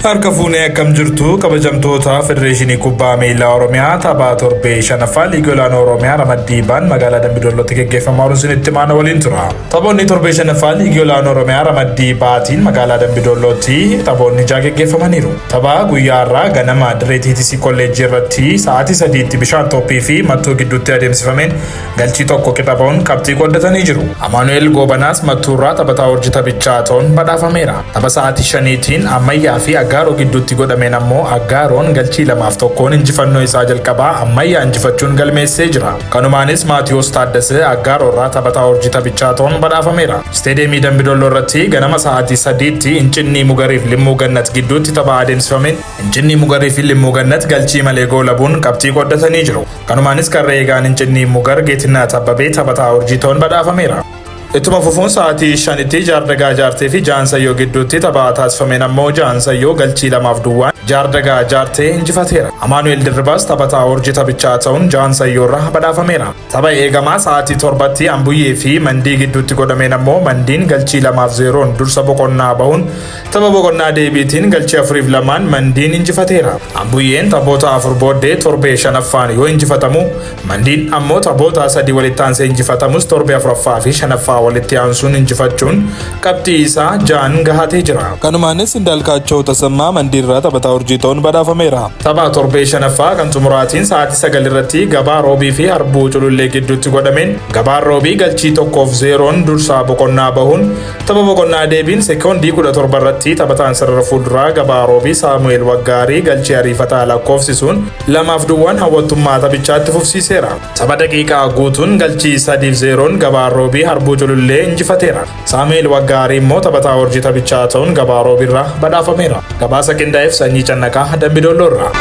Harka fuunee akkam jirtu kabajamtoota Federeeshinii Kubbaa Miilaa Oromiyaa tapha torbee shanaffaa Liigii Olaanoo Oromiyaa ramaddii baan magaalaa Dambidollootti geggeeffamaa jiru isinitti maana waliin tura. Taphoonni torbee shanaffaa Liigii Olaanoo Oromiyaa ramaddii baatiin magaalaa Dambidollootti taphoonni ja'a geggeeffamaniiru. Tapha guyyaa har'aa ganama dirree TTC Kolleejjii irratti sa'aatii 3tti Bishaan Tooppii fi Mattuu gidduutti adeemsifameen galchii tokko qixa ba'uun qabxii qooddatanii jiru. Amaanu'eel Goobanaas Mattuurraa taphataa urjii taphichaa ta'uun badhaafameera. Tapha sa'aatii 5tiin Ammayyaa fi Aggaaroo gidduutti godhameen ammoo Aggaaroon galchii 2f 1n injifannoo isaa jalqabaa Ammayyaa injifachuun galmeessee jira. Kanumaanis Maatiyoos Taaddasee Aggaaroorraa taphataa urjii taphichaa ta'uun badhaafameera. Isteediyeemii Dambidolloo irratti ganama sa'aatii 3tti Incinnii Mugariif Limmuu Gannat gidduutti tapha adeemsifameen Incinnii Mugarii fi Limmuu Gannat galchii malee goolabuun qabxii qooddatanii jiru. Kanumaanis karra eegaan Incinnii Mugar Geetinnaat Abbabee taphataa urjii ta'uun badhaafameera. Ittuma fufuun sa'aatii 5tti Jaardagaa Jaartee fi Jaansayyoo gidduutti tapha taasifameen ammoo Jaansayyoo galchii 2f 0n Jaardagaa Jaartee injifateera. Amaanu'eel Dirribaas taphataa urjii taphichaa ta'uun Jaansayyoo irraa badhaafameera. Tapha eegamaa sa'aatii 7tti Ambuyyee fi Mandii gidduutti godhameen ammoo Mandiin galchii 2f 0n dursa boqonnaa bahuun tapha boqonnaa deebiitiin galchii 4f 2n Mandiin injifateera. Ambuyyeen taphoota afur booddee torbee shanaffaan yoo injifatamu, Mandiin ammoo taphoota sadii walitti aansee injifatamus torbee afuraffaa fi shanaffaa walitti aansuun injifachuun qabxii isaa ja'an gahatee jira. Kanumaanis Indaalkaachoo Tasammaa Mandiirraa taphataa urjii ta'uun badhaafameera. Tapha torbee shanaffaa kan xumuraatiin sa'aatii 9 irratti Gabaa Roobii fi Harbuu Culullee gidduutti godhameen Gabaan Roobii galchii 1f 0n dursaa boqonnaa bahuun tapha boqonnaa deebiin sekoondii 17 irratti taphataan sarara fuulduraa Gabaa Roobii Saamu'eel Waggaarii galchii ariifataa lakkoofsisuun 2f 0n hawwattummaa taphichaatti fufsiiseera. Tapha daqiiqaa guutuun galchii 3f 0n Gabaan Roobii Harbuu Culullee injifateera. Saamu'eel Waggaarii immoo taphataa urjii taphichaa ta'uun Gabaa Roobiirraa badhaafameera. Gabaasa qindaa'eef Sanyii Cannaqaa Dambidolloo irraa.